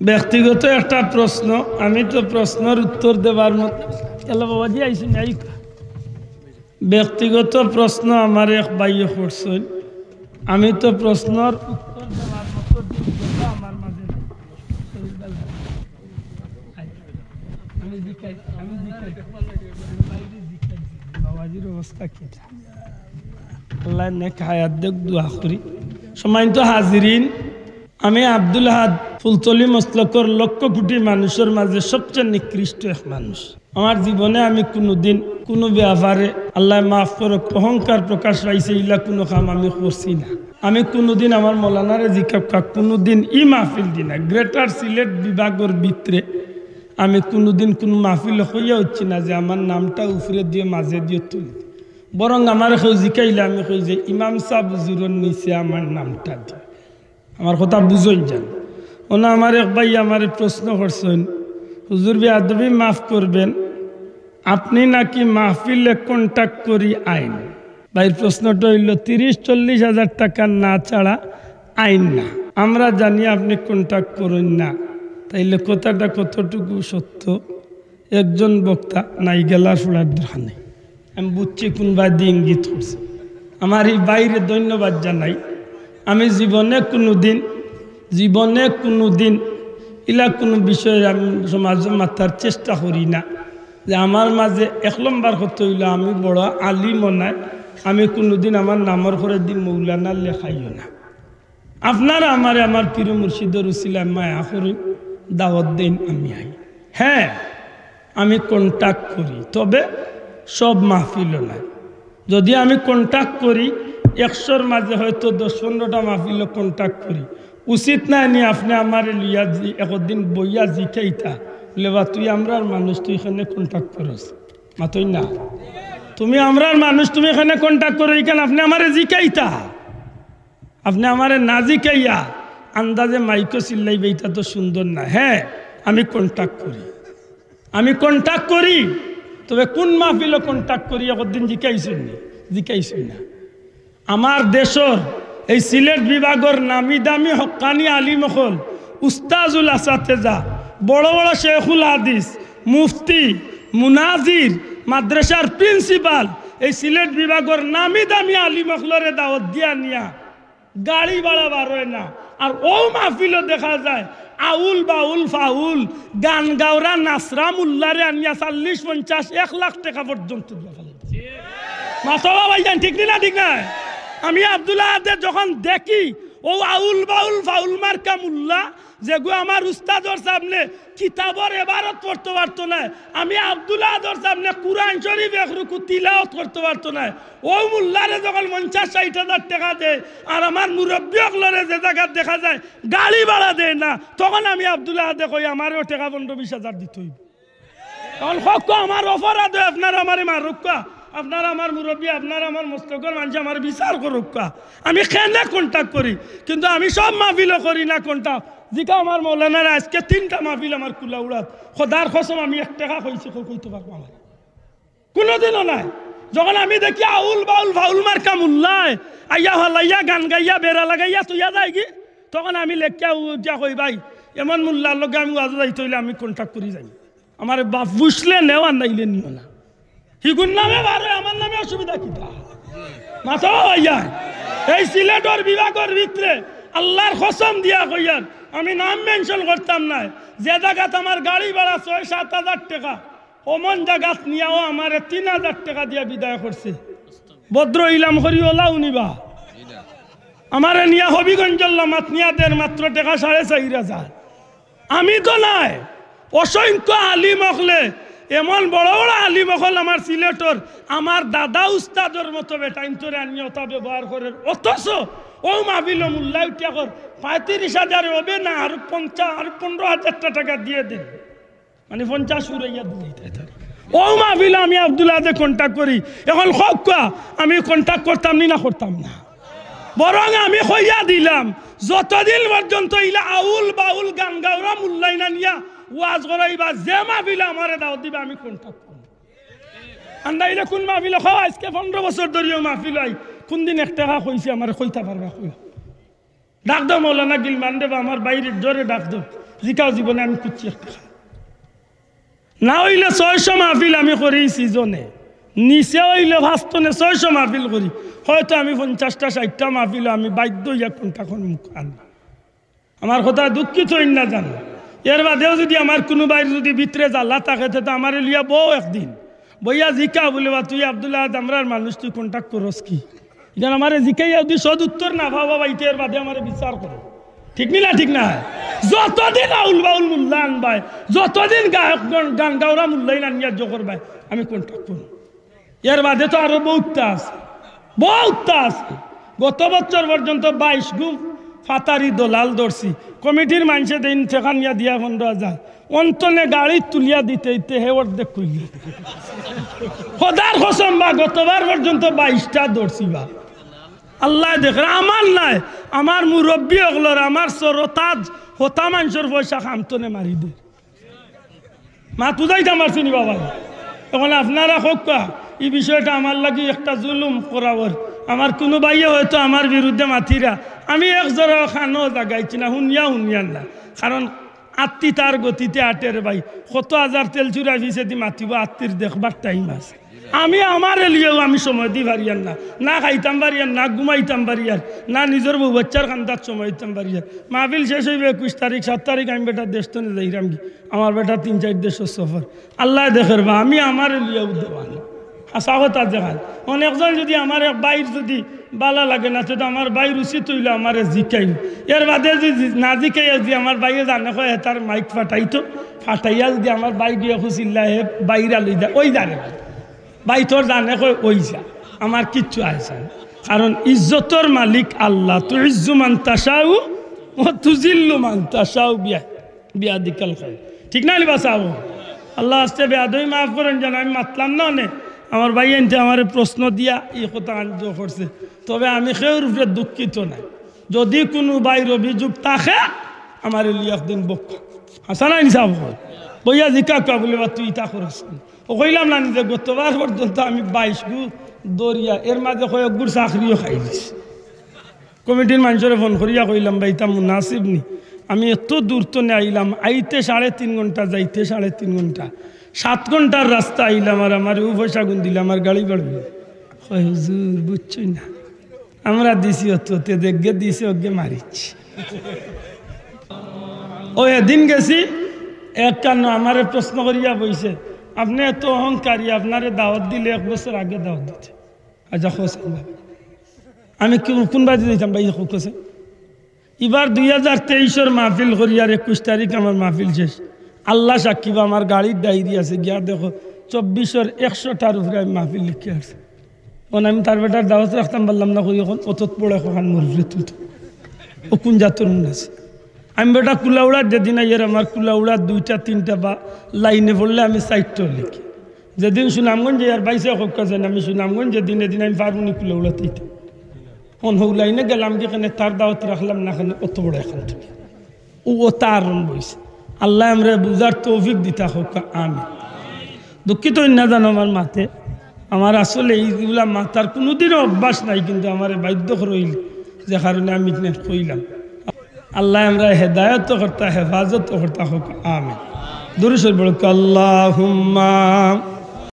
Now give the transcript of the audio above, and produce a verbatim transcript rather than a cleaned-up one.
ব্যক্তিগত একটা প্রশ্ন, আমি তো প্রশ্নর উত্তর দেবার মতো, এলা বাবাজি আইছইন, আই। ব্যক্তিগত প্রশ্ন আমার এক ভাইয়ে করছইন, আমি তো প্রশ্নর উত্তর দেবার মতো যোগ্যতা আমার মাঝে নাই। আমি জিকাই, আমি জিকাই, আমি বাইরে জিকাই, বাবাজির অবস্থা কিতা? আল্লাহ নেক হায়াত দেখ, দোয়া করি। সম্মানিত হাজিরিন, আমি আব্দুল আহাদ ফুলতলি মসলকর লক্ষ কোটি মানুষর মাঝে সবচেয়ে নিকৃষ্ট এক মানুষ। আমার জীবনে আমি কুনুদিন কুনু ব্যাপারে, আল্লাহ মাফ করুক, অহংকার প্রকাশ পাইছে, ইলা কুনু কাম আমি করছি না। আমি কুনুদিন আমার মৌলানারে জিকাউক্কা, কুনুদিন ই মাহফিলদি না, গ্রেটার সিলেট বিভাগর ভিতরে আমি কুনুদিন কুনু মাহফিল কইয়া উঠছি না যে আমার নামটা উপরে দিয়া মাঝে দিয়া তুলি। বরং আমারে কেউ জিকাইলে আমি কই যে ইমাম সাব হুজুরর নিচে আমার নামটা দিয়া। আমার কথা বুঝইন যান। অনো আমার এক ভাই আমারে প্রশ্ন করছইন, "হুজুর বেয়াদবি মাফ করবেন, আপনি নাকি মাহফিলে কন্ট্যাক্ট করি আইন?" ভাইর প্রশ্নটা অইলো, তিরিশ চল্লিশ হাজার টাকা না ছাড়া আইন না। আমরা জানি আপনি কন্ট্যাক্ট করইন না, তাইলে কথাটা কতটুকু সত্য? একজন বক্তা নাই, গেলা শুনার দরকার নাই। আমি বুঝছি কুনবায়দি ইঙ্গিত করছে। আমার ই ভাইরে ধন্যবাদ জানাই। আমি জীবনে কুনুদিন, জীবনে কুনুদিন ইলা কুনু বিষয়ে আমি সমাজো মাতার চেষ্টা করি না। যে আমার মাঝে এক নম্বর কথা অইলো আমি বড় আলিমও নায়, আমি কুনুদিন আমার নামর করেদি মৌলানা লেখাইও না। আপনারা আমারে আমার পীর মুর্শিদর উসিলায় মায়া করইন, দাওয়াত দেইন, আমি আই। হ্যাঁ, আমি কন্ট্যাক্ট করি, তবে সব মাহফিলও নায়। যদি আমি কন্ট্যাক্ট করি, একশোর মাঝে হয়তো দশ পনেরোটা মাহফিলো কন্ট্যাক্ট করি। উচিত নায় নি আপনে আমারে লইয়া জি-, একদিন বইয়া জিকাইতা, বুলে, "বা তুই আমরার মানুষ, তুই কেনে কন্ট্যাক্ট করস?" মাতইন না। "তুমি আমরার মানুষ, তুমি কেনে কন্ট্যাক্ট করো, ইখান আপনে আমারে জিকাইতা?" আপনে আমারে না জিকাইয়া আন্দাজে মাইকো চিল্লাইবা, ইটা তো সুন্দর না। হ্যাঁ, আমি কন্ট্যাক্ট করি, আমি কন্ট্যাক্ট করি, তবে কুন মাহফিলো কন্ট্যাক্ট করি একদিন জিকাইছইন নি? জিকাইছইন না। আমার দেশর এই সিলেট বিভাগর নামি দামি হক্কানি আলিম অকল, উস্তাজুল আসাতেজা, বড় বড় শেখুল হাদিস, মুফতি, মুনাজির, মাদ্রাসার প্রিন্সিপাল, এই সিলেট বিভাগর নামি দামি আলিম অকলরে দাওয়াত দিয়া নিয়া গাড়ি ভাড়া বারয় না। আর অউ মাহফিলো দেখা যায় আউল বাউল ফাউল গান গাওরা নাচরা মুল্লারে আনিয়া চল্লিশ পঞ্চাশ এক লাখ টেকা পর্যন্ত দিয়া ফেলে। মাতবা ভাইজান, ঠিক নি না? ঠিক না? আমি আব্দুল আহাদে যখন দেখি অউ আউল বাউল ফাউল মার্কা মুল্লা, যেগু আমার উস্তাদর সামনে কিতাবর এবারত পড়তো পারতো নায়, আমি আব্দুল আহাদর সামনে কুরআন শরীফ এক রুকু তিলাওত করতো পারতো নায়, অউ মুল্লারে যখন পঞ্চাশ ষাইট হাজার টেকা দেয়, আর আমার মুরব্বি অকলরে যে জাগাত দেখা যায় গাড়ি ভাড়া দেয় না, তখন আমি আব্দুল আহাদে কই, "আমারেও টেকা পনরো বিশ হাজার দিতো অইবো।" অখন কউক্কা, আমার অপরাধ অয়, আপনারা আমারে মারউক্কা, আপনারা আমার মুরব্বি, আপনারা আমার মসলকর মানষে আমারে বিচার করউক্কা। আমি কেনে কন্ট্যাক্ট করি, কিন্তু আমি সব মাহফিলো করি না কন্ট্যাক্ট। জিকাও আমার মৌলানারে, আইজকে তিনটা মাহফিল আমার কুলাউড়াত, খোদার কসম আমি এক টেকা কইছি, কেউ কইতো পারবা না। কুনুদিনও নায়। যখন আমি দেখি আউল বাউল ফাউল মার্কা মুল্লায় আইয়া ফালাইয়া গান গাইয়া বেড়া লাগাইয়া থইয়া যায়গি, তখন আমি লেখিয়া উঠিয়া কই, "ভাই, এমন মুল্লার লগে আমি ওয়াজো যাইতে অইলে আমি কন্ট্যাক্ট করি যাই।" আমারে বাপ বুঝলে নেও আর নাইলে নিও না। হিগুর নামে বারয়, আমার নামে অসুবিধা কিতা? মাতো ভাইয়া, এই সিলেটর বিভাগর ভিতরে আল্লার কসম দিয়া কইয়ার, আমি নাম মেনশন করতাম নায়, যে জাগাত আমার গাড়ি ভাড়া ছয় সাত হাজার টেকা, অমন জাগাত নিয়াও আমারে তিন হাজার টেকা দিয়া বিদায় করছে। ভদ্র ইলাম করি ওলাও নিবা। আমারে নিয়া হবিগঞ্জর লামাত নিয়া দের মাত্র টেকা সাড়ে চাইর হাজার। আমি তো নায়, অসংখ্য আলিম অকলে, এমন বড় বড় আলিম অকল আমার সিলেটর, আমার দাদা উস্তাদর মতো বেটাইন্তরে আনিয়া অতা ব্যবহার করের। অথচ অউ মাহফিলো মুল্লায় উঠিয়া কর, পঁয়ত্রিশ হাজারে অইবে না, আর পঞ্চাশ, আর পনরো হাজারটা টেকা দিয়া দেন। মানে পঞ্চাশ উড়াইয়া দিলে এটা, এটা। অউ মাহফিলো আমি আব্দুল আহাদে কন্ট্যাক্ট করি। অখন কউক্কা, আমি কন্ট্যাক্ট করতাম নি না করতাম না? বরং আমি কইয়া দিলাম, যতদিন পর্যন্ত ইলা আউল বাউল গান গাওরা মুল্লাইন আনিয়া ওয়াজ করাইবা, যে মাহফিলো আমারে দাওয়াত দিবা, আমি কন্ট্যাক্ট করমু। আর নাইলে কুন মাহফিলো কও, আইজকে পনরো বছর ধরি অউ মাহফিলো আই, কুনদিন এক টেকা কইছি আমারে কইতা পারবা কই? ডাক দেও মৌলানা গিলমানরে বা আমার ভাইরে, জোরে ডাক দেও। জিকাও জীবনে আমি করছি একটা। না অইলে ছয়শো মাহফিল আমি করি সিজনে, নিচে অইলে পাঁচতনে ছয়শো মাহফিল করি, হয়তো আমি পঞ্চাশটা ষাইটটা মাহফিল আমি বাধ্য অইয়া কন্ট্রাক্টর মুখ আনি। আমার কথা দুঃখিত অইন না জানো। এর বাদেও যুদি আমার কুনু ভাইর যুদি ভিতরে জ্বালা থাকে, তে তো আমারে লইয়া বও একদিন। বইয়া জিকা বুলে, "বা তুই আব্দুল আহাদ আমরার মানুষ, তুই কন্ট্রাক্ট করস কি?" ইখান আমারে জিকাইয়া যুদি সদ উত্তর না পাও বা, ইতে এর বাদে আমারে বিচার করো। ঠিক নি না? ঠিক না? যতদিন আউল বাউল মুল্লা আনবায়, যতদিন গায়ক গান, গান গাওরা মুল্লাইন আনিয়া জোর করবায়, আমি কন্ট্রাক্ট করমু। এর বাদে তো আরো বউততা আছে, বউততা আছে। গত বছর পর্যন্ত বাইশ গু ফাতারি দলাল ধরছি। কমিটির মানষে দেইন টেকা নিয়া দিয়া পনেরো হাজার। অন্তনে গাড়িত তুলিয়া দিতে দিতে হে অর্ধেক কইলে। খোদার কসম বা, গতবার পর্যন্ত বাইশটা ধরছি বা। আল্লায় দেখের, আমার নায়, আমার মুরব্বি অকলর, আমার সরতাজ হতা মানষর পয়সা খামতনে মারি দে। মাত বুঝাইতাম পারছি নি বাবা? এখন আপনারা কউক্কা, ই বিষয়টা আমার লাগি একটা জুলুম করা অর। আমার কুনু ভাইয়ে হয়তো আমার বিরুদ্ধে মাতিরা, আমি এক জোড়া কানো জাগাইছি না, হুনিয়া হুনিয়ার না। কারণ আত্তি তার গতিতে আটের ভাই, কত হাজার তেল চুরা পিছেদি মাতিবো, আত্তির দেখবার টাইম আছে। আমি আমারে লইয়াও আমি সময় দি পারিয়ার না, না খাইতাম পারিয়ার, না ঘুমাইতাম পারিয়ার, না নিজর বউ বাচ্চার কান্দাত সময় দিতাম পারিয়ার। মাহফিল শেষ অইবো একুশ তারিখ, সাত তারিখ আমি বেটা দেশ তনে যাইরাম গি, আমার বেটা তিন চাইর দেশর সফর। আল্লায় দেখের বা, আমি আমারে লইয়াও দেওয়ান। হাছা কথা যেখান। অখন একজন যুদি আমার এক ভাইর যুদি বালা লাগে না, তে তো আমার ভাইর উচিত অইলো আমারে জিকাইল। এর বাদে যুদি না জিকাইয়া যুদি আমার ভাইয়ে জানে কয়, হে তার মাইক ফাটাইতো, ফাটাইয়া যুদি আমার ভাই গিয়া খুশিল্লা, হে বাইরা লই যা, ওই জানে ভাই। ভাই তোর জানে কয়, ওই যা। আমার কিচ্ছু আইছে না। কারণ ইজ্জতর মালিক আল্লাহ, তুইজ্জু মান তাশাউ ওয়া তুজিল্লু মান তাশাউ বিয়া-, বিয়াদিকাল খাইর। ঠিক না নি বা সাব? আল্লাহ আস্তে বেয়াদবি মাফ করইন যেন, আমি মাতলাম না অনে। আমার ভাইয়াইন্তে আমারে প্রশ্ন দিয়া ই কথা আনতে করছে। তবে আমি কেউর উপরে দুঃখিত নাই। যুদি কুনু ভাইর অভিযোগ থাকে, আমারে লইয়া একদিন বউক্কা। হাছা নায় নি সাব? বইয়া জিকাউক্কা বুলে, "বা তুই ইতা করস নি?" অউ কইলাম না নি যে গতবার পর্যন্ত আমি বাইশ গু ধরিয়া, এর মাঝে কয়েক গুর চাকরিও খাইলিছি। কমিটির মানষরে ফোন করিয়া কইলাম, "ভাই, ইতা মুনাসিব নি? আমি এত দূর তনে আইলাম, আইতে সাড়ে তিন ঘন্টা, যাইতে সাড়ে তিন ঘন্টা, সাত ঘন্টার রাস্তা আইলাম, আর আমারে অউ পয়সাগুন দিলে আমার গাড়ি ভাড়া অইলো।" কয়, "হুজুর, বুঝছইন না, আমরা দিছি অত, তে দেখগে দিছে, অগে মারিছে।" অউ এদিন গেছি, এক কানো আমারে প্রশ্ন করিয়া বইছে, "আপনে এত অহংকারী, আপনারে দাওয়াত দিলে এক বছর আগে দাওয়াত দিতে।" আচ্ছা, কও চাইন বা। আমি কুন, কুন বায়দি যাইতাম ভাই, কও চাইন? ইবার দুই হাজার তেইশর মাহফিল করিয়ার একুশ তারিখ আমার মাহফিল শেষ। আল্লাহ সাক্ষী বা, আমার গাড়ির ডায়েরি আছে, গিয়া দেখো, চব্বিশর একশোটার উপরে আমি মাহফিল লেখিয়া আরছি। অখন আমি তার বেটার দাওয়াত রাখতাম পারলাম না, কই অখন অতত বড় একখান মুরব্বিরে তুলতো। অউ কুন জাতর মুনাসিব? আমি বেটা কুলাউড়াত যেদিন আইয়ার, আমার কুলাউড়াত দুইটা তিনটা বা লাইনে পড়লে আমি চাইরটা লেখি। যেদিন সুনামগঞ্জ যাইয়ার, ভাইসাব কউক্কা যেন, আমি সুনামগঞ্জ যেদিন, এদিন আমি পারমু নি কুলাউড়াত আইতাম। অখন হউ লাইনে গেলাম গি কেনে, তার দাওয়াত রাখলাম না কেনে, অত বড় একখান তুলি। অউ অতা আরম্ভ অইছে। আল্লায় আমরারে বুঝার তৌফিক দিতা কউক্কা, আমিন। দুঃখিত অইন না জানো আমার মাতে, আমার আসলে ইগুলা মাতার কুনুদিনও অভ্যাস নাই, কিন্তু আমারে বাধ্য করইল, যে কারণে আমি ইখান কইলাম। আল্লায় আমরারে হেদায়ত করতা, হেফাজত করতা কউক্কা, আমিন। দুরূদ শরীফ পড়উক্কা, আল্লাহুম্মা